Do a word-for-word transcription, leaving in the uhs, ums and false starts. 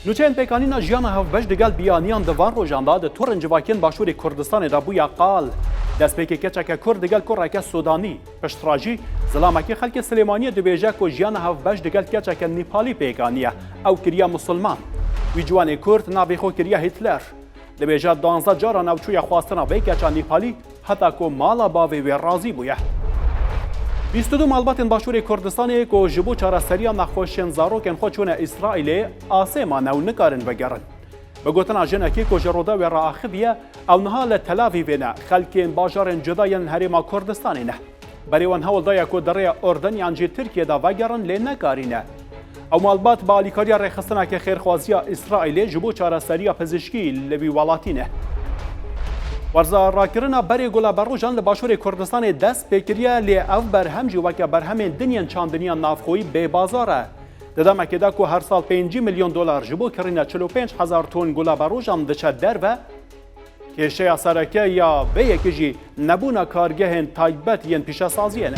Nûçeyên pêkanîna jiyana hevbeş digel biyaniyan di van rojan de di torin civakiyên Başûrê Kurdistanê de bûye qal. Destpêkê keçeke Kurd digel kureke Sudanî. Piştre jî zilamekî xelkê Silêmaniyê dibêje ku jiyana hevbeş digel keçeke Nîpalî pêkaniye. Ew kiriye Musulman. Wî ciwanê Kurd navê xwe kiriye Hitler. Dibêje duwazdeh caran ew çûye xwestina vê keça Nîpalî, heta ku mala bavê wê razî bûye. Bîst û du malbatên Başûrê Kurdistanê ku ji bo çareseriya nexweşiyên zarokên xwe çûne Îsraîlê, asê mane û nikarin vegerin. Bi gotina jinekê ku ji Rûdawê re axiviye, ew niha li Tel Avîvê ne, xelkên bajarên cuda yên Herêma Kurdistanê ne. Berê wan hewl daye ku di rêya Urdun yan jî Tirkiyê de vegerin, lê nekarîne. Ew malbat bi alîkariya rêxistineke xêrxwaziya Îsraîlê ji bo çareseriya pizîşkî li wî welatî ne. Werza rakirina berê guleberojan li Başûrê Kurdistanê dest pê kiriye, lê ev berhem jî weke berhemên din yên çandiniya navxweyî bê bazar e. Di demekê de ku her sal pêncî milyon dolar ji bo kirîna çil û pênc hezar ton guleberojan diçe derve, kêşeya sereke ya vê yekê jî nebûna kargehên taybet yên pîşesaziyê ne.